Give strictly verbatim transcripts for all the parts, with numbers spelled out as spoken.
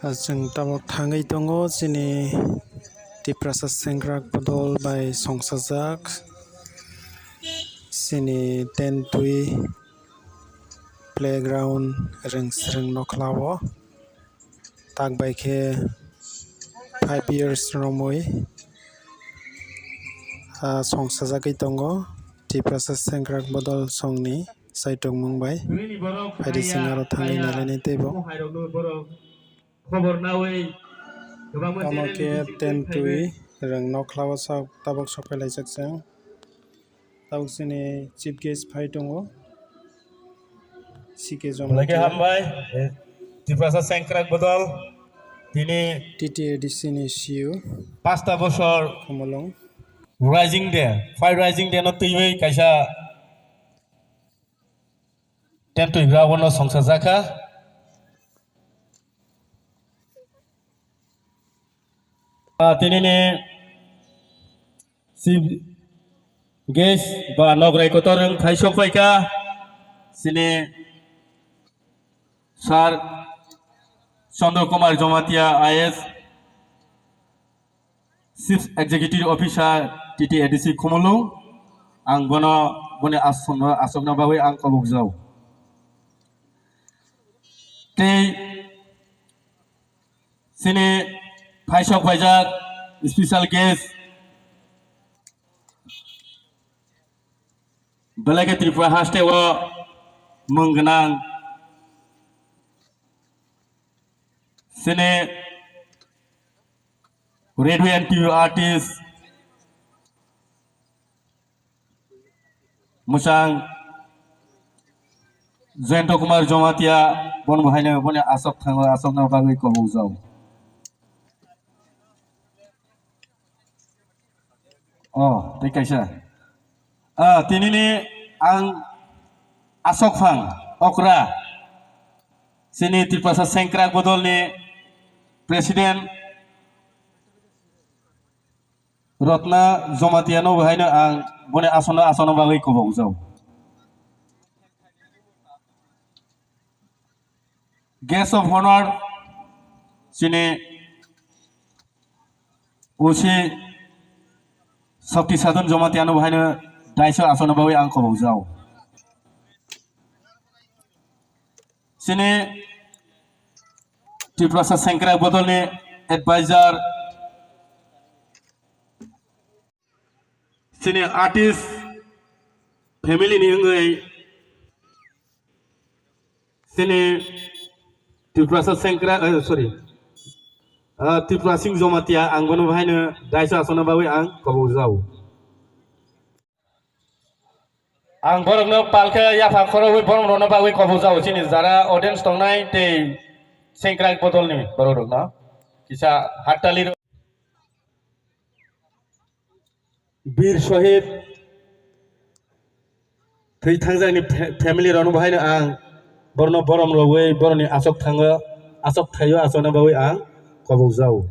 Chwng tabok thangwi tongo chini Tiprasa sengkrak bodol bai songsajak chini Tentwi playground rwngsrwng nokhlao. Tak bai khe five years romwi, ah, songsajagwi tongo Tiprasa sengkrak bodol songni saitukmung bai. Phaidi chwng aro thangwi nailainai teibo. Khobor nawi kwbangma Tamo channel khe ni bising Tentwi rwng nokhlao sok tabok sok phailaijak chwng. Tabuk chini chief guest phai tongo, C K Belai khe Jamatia, hambai, eh, Tiprasa sengkrak bodol, tini T T A D C ni C E O, pasta bosor Khumulwng. Rising Day, five Rising Day no twiwi kaisa Tentwi gra bono songsajak kha. Ah, tinini chief guest ba nograi kotor wng phai sok phaikha chini Sir Chandra Kumar Jamatia I A S, Chief Executive Officer T T A D C Khumulwng, ang bono boni aswkno, aswkna bagwi ang kobokjao. Tei chini phaisok phaijak special guest belai khe Tripura haste o mung gwnang chini radio and T V artist Mwchang Jayanta Kumar Jamatia, bono bo haino boni aswk thango, aswkna bagwi kobokjao. Oh, tei kaisa. Ah, tinini ang aswk phang okra chini Tiprasa sengkrak bodolni president Ratna Jamatia no bo haino ang boni aswkno, aswkna bagwi kobokjao. Guest of Honor chini O C Shakti Sadhan Jamatia no bo haino daiso aswkna bagwi ang kobokjao. Chini Tiprasa sengkrak bodolni advisor, chini artist family ni wngwi chini Tiprasa sengkrak, eh, sorry, ah, Tripura Singh Jamatia ang bono bo haino daiso aswkna bagwi ang kobokjao. Ang borokno palkhe yaphang khorogwi borok rokno bagwi kobokjao chini jara audience tongnai tei sengkrak bodolni borok rokno kisa hattali rw-, Bir Shahid thwi thangjakni fa-, family rokno bo haino ang borokno borom rwgwi borokni aswk thango, aswk thaio aswkna bagwi ang kobokjao.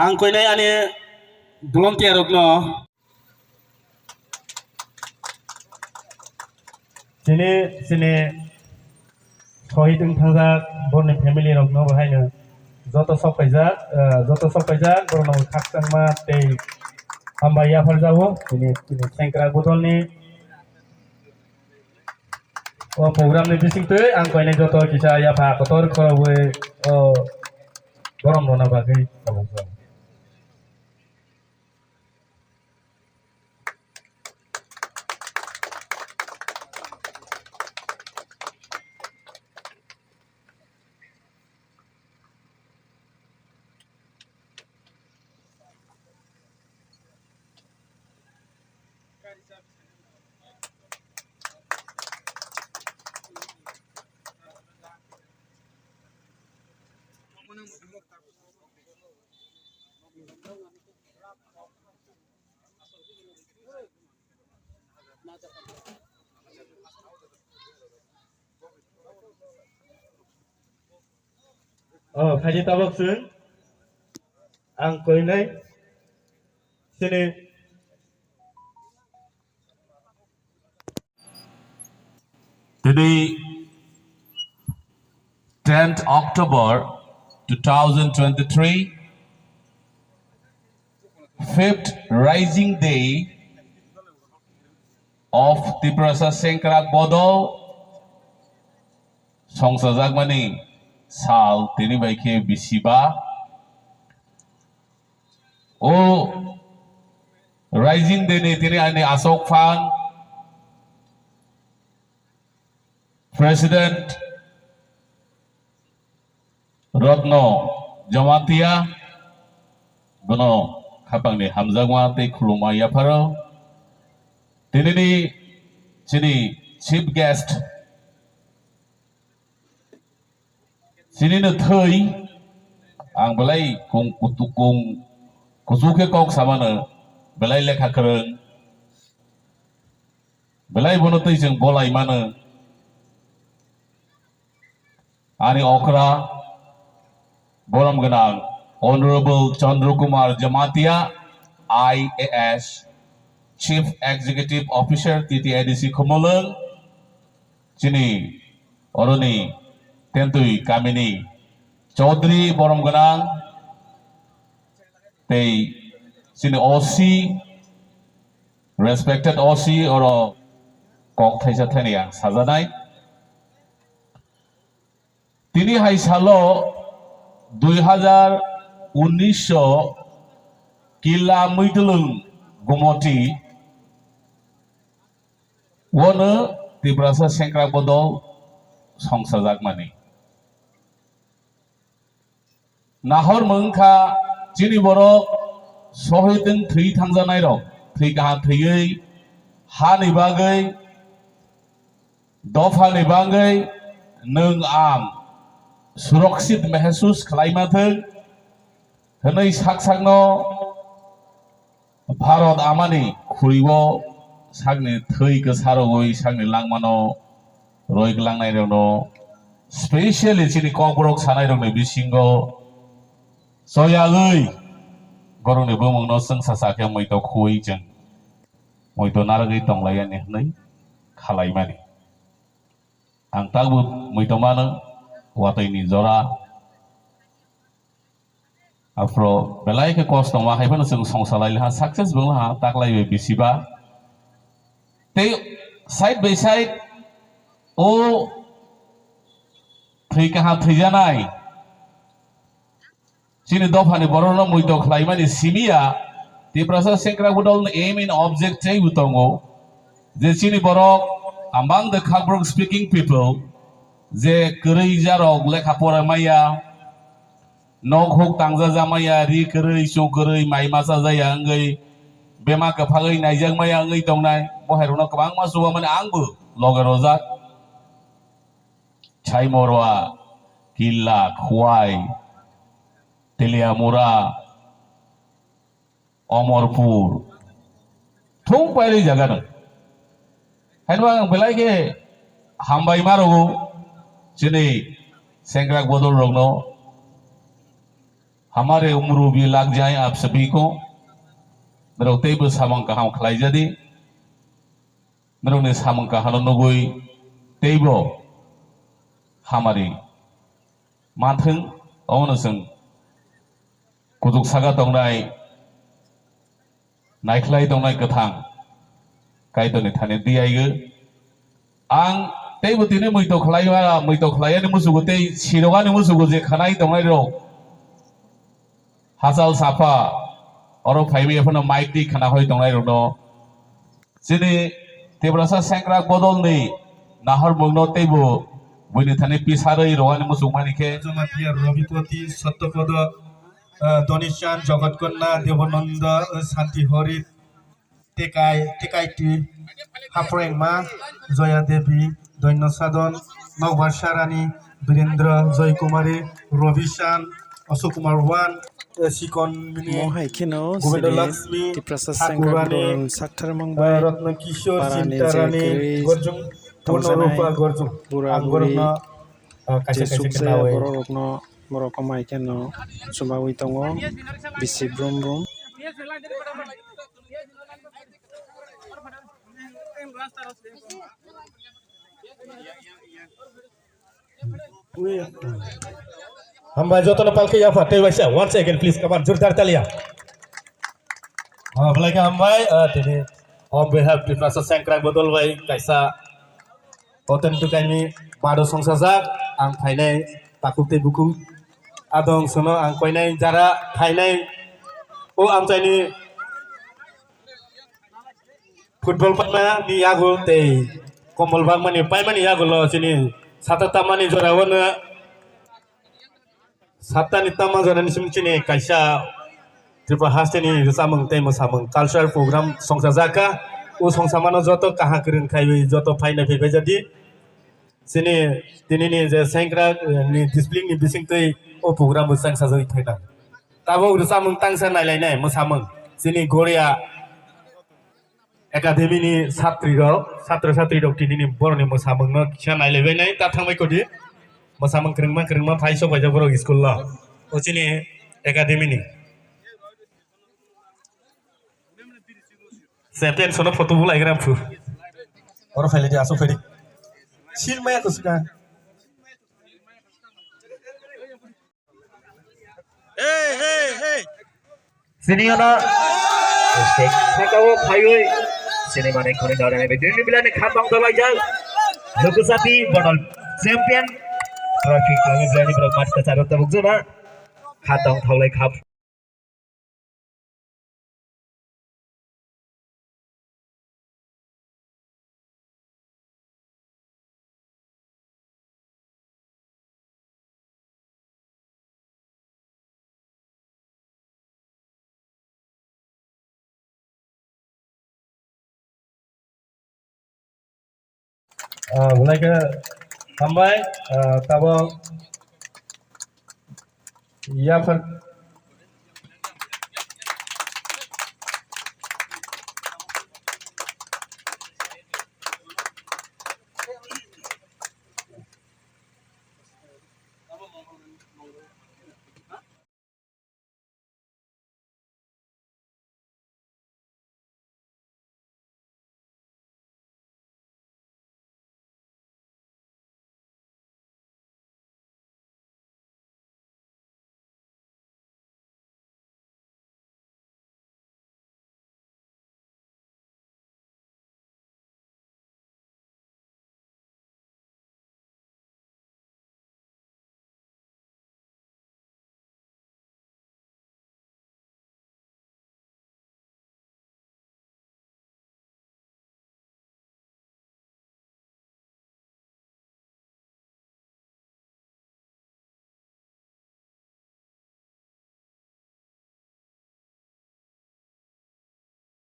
Ang koinai ani volunteer rokno. Chini, chini sohid wng thangjak borni family rokno bo haino joto sok paijak, eh, joto sok paijak borokno khakchangma tei hambai yapharjago. Chini, chini sengkrak bodolni O program ni bisingtwi ang koinai joto kisa yapha kotor khorogwi o borom rwna bagwi kobokjak. Oh, khaji tabok chwng. Ang koinai. Sini. Today, tenth October two thousand twenty-three, fifth Rising Day of Tiprasa Sengkrak Bodol songchajakmani sal tini bai khe bisiba. O Rising Day ni tini ani asok phan President Rotno Jamatia, bono khapangni hamjakma tei khulumma yapharo. Tinini chini chief guest, chinino thwi ang belai kung kutu-, kung kuchuk khe kok samano, belai lekha kwrwng, belai bono twi chwng bolai mano. Ani okra borom gwnang Honorable Chandra Kumar Jamatia, I A S, Chief Executive Officer, T T A D C Khumulwng, chini oroni Tentwi kamini Chaudhary borom gwnang tei chini O C, respected O C, oro kok thaisa thaini ang sajanai. Tini hai salo dui hazar unnish o Killa Mwitulwng Gumoti wono Tiprasa Sengkrak Bodol songchajakmani. Nahor mungkha chini borok sohitwng thwi thangjanai rok, thwi kaham thwiwi hani bagwi, dophani bagwi nwng ang surakshit mehsus khlaima thwng hwnwi sak sakno Bharat amani khuriwo sakni thwi kwsarogwi sakni langmano roi glangnai rokno, specially chini kokborok sanai rokni bisingo choyagwi borokni bumungno chwngsa sakhe muito khuwi chwng muito narwgwi tonglaiyani hwnwi khalaimani. Ang tabuk muito mano watwi ni jora. Aphro belai khe kosto ma hai phano chwng songsa lai laha, success bo wng laha, taklai bai bisiba. Tei side by side o thwi kaham thwijanai chini dophani borokno muito khlaimani simi ya. Tiprasa Sengkrak Bodolni aim and object teibo tongo je chini borok among the Khakborok speaking people je kwrwi jarok lekha pora maya, nok huk tangja jamaya, ri kwrwi, chuk kwrwi, mai masa jaya wngwi bema kwphagwi naijakmaya wngwi tongnai, bo hai rokno kwbangma chubamani angbo loge rojak. Chaimorwa, Killa, Khwai, Teliamura, Omorpur, thung pailai jaga no. Haino ang belai khe hambai ma rwo chini Sengkrak Bodol rokno. Hamare umru bhi lag jaye aap sabhi ko. Norok teibo samung kaham khlai jadi. Norokni samung kaham no nugwi teibo hamari manthwng, omono chwng kuchuk saka tongnai, naikhlai tongnai kwthang Kaitorni thani diyaigwi. Ang teibo tini muito khlaiya, muito khlaiyani musugo tei sirogani musugo je khanai tongnai rok hachal sapha oro phaimaya phano mic twi khna hoi tongnai rokno. Chini Tiprasa Sengkrak Bodolni nahormungno teibo buini thani pisarwi rwani muchungmani khe. Jamatia Robipoti Satyapada, eh, Donishan Jogotkonna Debonanda, eh, Santi Horit, Tekai, Tekaiti Haprengma, Joya Devi, Doino Sadon, Nokbar Sarani, Birendra, Joy Kumari, Robishan, Ashok Kumar Wan, eh, Sikon Mini, Mo hai kheno Govinda sini Lakshmi, Tiprasa Thakurani, Sengkrak Bodol sakthar mangbai, eh, Ratna Kishore, parani Sinta Rani, Gorjung, Purno Rupa Gorjung, bura ang buri, borokno, eh, kaisa kaisa jesuk je khnawi. Borok rokno, borok komai kheno chubawi tongo, bisi brum brum. Hambai jotono palkhe yapha tei waisa. Once again, please, come on, jordar talia. Ah, belai khe hambai, ah, tini on behalf Tiprasa Sengkrak Bodol bai kaisa hotel dukaini mado songsajak, ang phainai takhuk tei bukhuk adong sono ang koinai jara phainai o amchaini football paimani yago tei kombol bangmani paimani yagulo chini sata tamani jorao no Saptani tama jorani simi chini kaisa Tripura hasteni rwchapmung tei mwsamung cultural program songchajak kha. O songchamano joto kaham kwrwng khaiwi joto phaina phaibai jadi. Chini tinini je sengkrak, eh, ni discipline ni bisingtwi o program bo changsajagwi phaikha. Tabuk rwchapmung tangsa nailainai mwsamung chini Goria Academy ni satri rok, satro satri rok tini ni borok ni mwsamung no kisa nailaibai nai ta thangbai kodi. Mwsamung kwrwngma kwrwngma phai sok paijak borok school lo. O chini academy ni. Champion sono photo bulai gram phu. Oro phailai di, aswk phaidi. Sil maya kusuka. Hey, hey, hey. Sini ono. Sek sakao phaiwi. Sini mane khoni dora ne bidini bilani khatong dolaijak. Lukusati bodol champion. Trophy kami bilani borok mat kacharo tabuk jona. Khatong thaulai khap. Ah, belai khe hambai, ah, tabuk yaphar